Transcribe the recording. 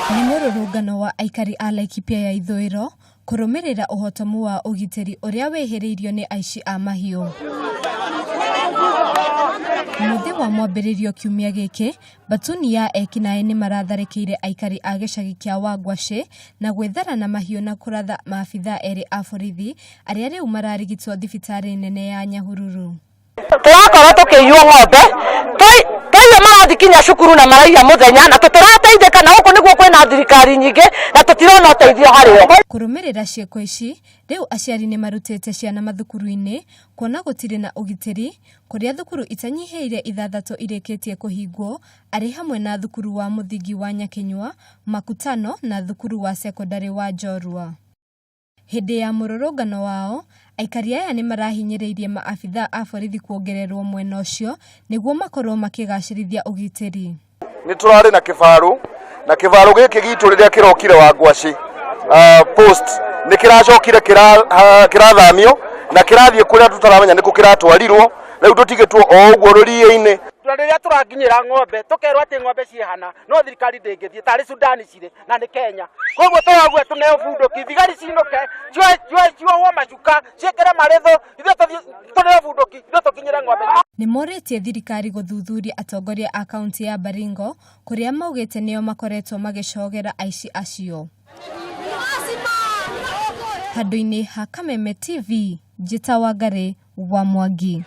Nĩ mũrũrũngano wa aikari a Laikipia ya ithũĩro kũrũmĩrĩra ũhotomu wa ũgitĩri ũrĩa wĩhĩrĩirio nĩ aici a mahiũ. Mũthĩ wa mwambĩrĩrio kiumia gĩkĩ, Batuni ya ekinaĩ nĩ maratharĩkĩire aikari a gĩcagi kĩa Wangwacĩ na gwĩthara na mahiũ na kũratha maabithaa erĩ a borithi arĩa rĩu mararigitwo thibitarĩ nene ya Nyahururu. Tũrakorwo tũkĩiywo ng'ombe, twaiya marathiĩ kinya cukuru na maraiya mũthenya na tũtũrateithĩka, na gũkũ nĩguo kwĩna thirikari nyingĩ na tũtirona ũteithio harĩ o. Kũrũmĩrĩra ciĩko ici, rĩu aciari nĩ marutĩte ciana mathukuru-inĩ kuona gũtirĩ na ũgitĩri, kũrĩa thukuru itanyihĩire ithathatũ irĩkĩtie kũhingwo arĩ hamwe na thukuru wa mũthingi wa Nyakinyua, Makutano na thukuru wa cekondarĩ wa Njorua. Hĩndĩ ya mũrũrũngano wao, aikari aya nĩ marahinyĩrĩirie maabithaa a borithi kuongererwo mwena ũcio nĩguo makorwo makĩgacĩrithia ũgitĩri. Nĩ tũrarĩ na kĩbarũ na kĩbarũ gĩkĩ gitũ rĩrĩa kĩrokire wa ngwacĩ post nĩ kĩracokire kĩrathamio na kĩrathiĩ kũrĩa tũtaramenya nĩkũ kĩratwarirwo. Rĩu tũtigĩtwo o ũguo rũriĩ-inĩ. Na rĩrĩa tũrakinyĩra ng'ombe tũkerwo atĩ ng'ombe ciĩ hana, no thirikari ndĩngĩthiĩ tarĩ Sudan cirĩ na nĩ Kenya. Koguo tũraugua tũneo bunduki, thigari cinũke, ciohwo macuka, ciĩkĩre marĩthũ, ithuĩ tũthiĩ tũneo bunduki, ithuĩ tũkinyĩre ng'ombe. Nĩ morĩtie thirikari gũthuthuria atongoria a kaunti ya Baringo kũrĩa maugĩte nĩo makoretwo magĩcogera aici acio. Handũ-inĩ ha Kameme TV, Njĩta Wangarĩ wa Mwangi.